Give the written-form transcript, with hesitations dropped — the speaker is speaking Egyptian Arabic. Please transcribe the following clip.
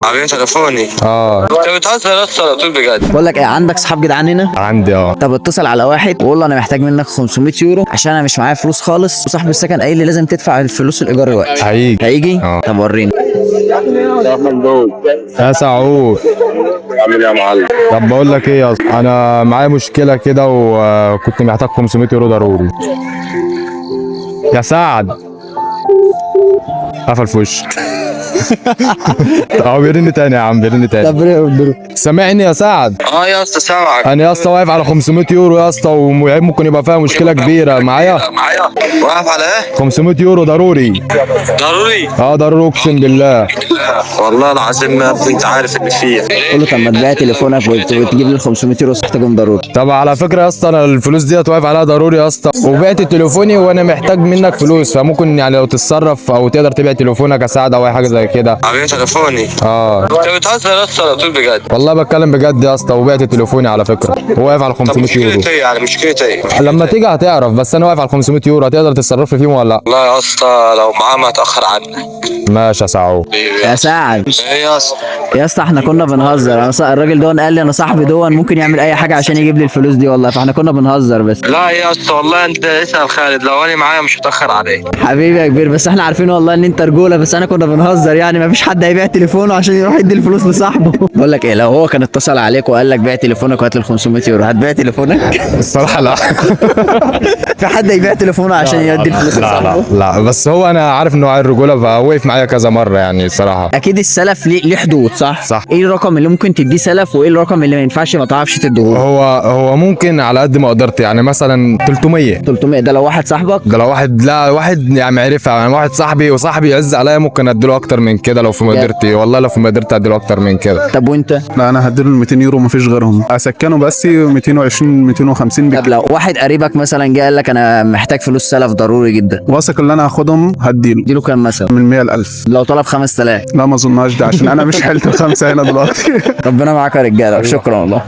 عاملين تليفوني. اه. انت بتهزر يا اسطى على طول بجد. بقول لك ايه، عندك صحاب جدعان هنا؟ عندي اه. طب اتصل على واحد وقول له انا محتاج منك 500 يورو عشان انا مش معايا فلوس خالص، وصاحب السكن قايل لي لازم تدفع الفلوس الايجار دلوقتي. هيجي. هيجي؟ اه. طب ورينا. يا سعود، عامل ايه يا معلم؟ طب بقول لك ايه يا اسطى، انا معايا مشكلة كده وكنت محتاج 500 يورو ضروري. يا سعد قفل في وشي. اهو بيرن تاني يا عم، بيرن تاني. طب سامعني يا سعد؟ اه يا اسطى سامعك. انا يا اسطى واقف على 500 يورو يا اسطى، وممكن يبقى فيها مشكلة كبيرة معايا. معايا واقف على ايه؟ 500 يورو ضروري. ضروري. اه ضروري، اقسم بالله. والله العظيم يا ابني انت عارف اللي فيه. قول له طب ما تبيع تليفونك وتجيب لي ال 500 يورو محتاجهم ضروري. طب على فكرة يا اسطى، انا الفلوس ديت واقف عليها ضروري يا اسطى، وبعت تليفوني وانا محتاج منك فلوس، فممكن يعني لو تتصرف او تقدر تبيع تليفونك يا سعد او اي حاجة زي كده. عاملين تليفوني. اه. انت بتهزر يا اسطى على طول بجد. والله بتكلم بجد يا اسطى، وبعت تليفوني على فكرة وواقف على طب 500 يورو. مشكلة ايه يعني؟ مشكلة ايه؟ لما تيجي هتعرف، بس انا واقف على 500 يورو، هتقدر تتصرف لي فيهم ولا لا؟ والله يا اسطى لو معاه ما اتاخر عنك. ماشي يا سعود. يا سعد ايه يا اسطى؟ يا اسطى احنا كنا بنهزر، انا الراجل دون قال لي انا صاحبي دون ممكن يعمل اي حاجة عشان يجيب لي الفلوس دي والله، فاحنا كنا بنهزر بس. لا يا اسطى والله انت اسال خالد، لو انا معايا مش هتاخر عليك. حبيبي يا كبير، بس احنا عارفين والله ان انت رجوله، بس انا كنا بنهزر يعني، مفيش حد هيبيع تليفونه عشان يروح يدي الفلوس لصاحبه. بقول لك ايه، لو هو كان اتصل عليك وقال لك بيع تليفونك وهات لي ال 500 يورو، هتبيع تليفونك؟ الصراحة لا. في حد يبيع تليفونه عشان يدي الفلوس لا لصاحبه؟ لا لا، بس هو انا عارف انه عيل رجوله، فوقف معايا كذا مرة يعني الصراحة. اكيد السلف ليه حدود، صح؟ صح. ايه الرقم اللي ممكن تديه سلف وايه الرقم اللي ما ينفعش ما تعرفش تديه؟ هو ممكن على قد ما قدرت يعني، مثلا 300. 300 ده لو واحد صاحبك؟ ده لو واحد، لا واحد يعني معرفة، يعني واحد صاحبي وصاحبي يعز عليا ممكن اديله اكتر من كده لو في مقدرتي، والله لو في مقدرتي اديله اكتر من كده. طب وانت؟ لا انا هديله ال 200 يورو مفيش غيرهم، اسكنه بس 220 250 طب لو واحد قريبك مثلا جه قال لك انا محتاج فلوس سلف ضروري جدا، واثق ان انا هاخدهم هديله. اديله كام مثلا؟ من 100 ل 1000. لو طلب 5000؟ لا ما اظنهاش ده عشان انا مش حيلة الخمسة هنا دلوقتي. ربنا معاك يا رجاله، شكرا والله.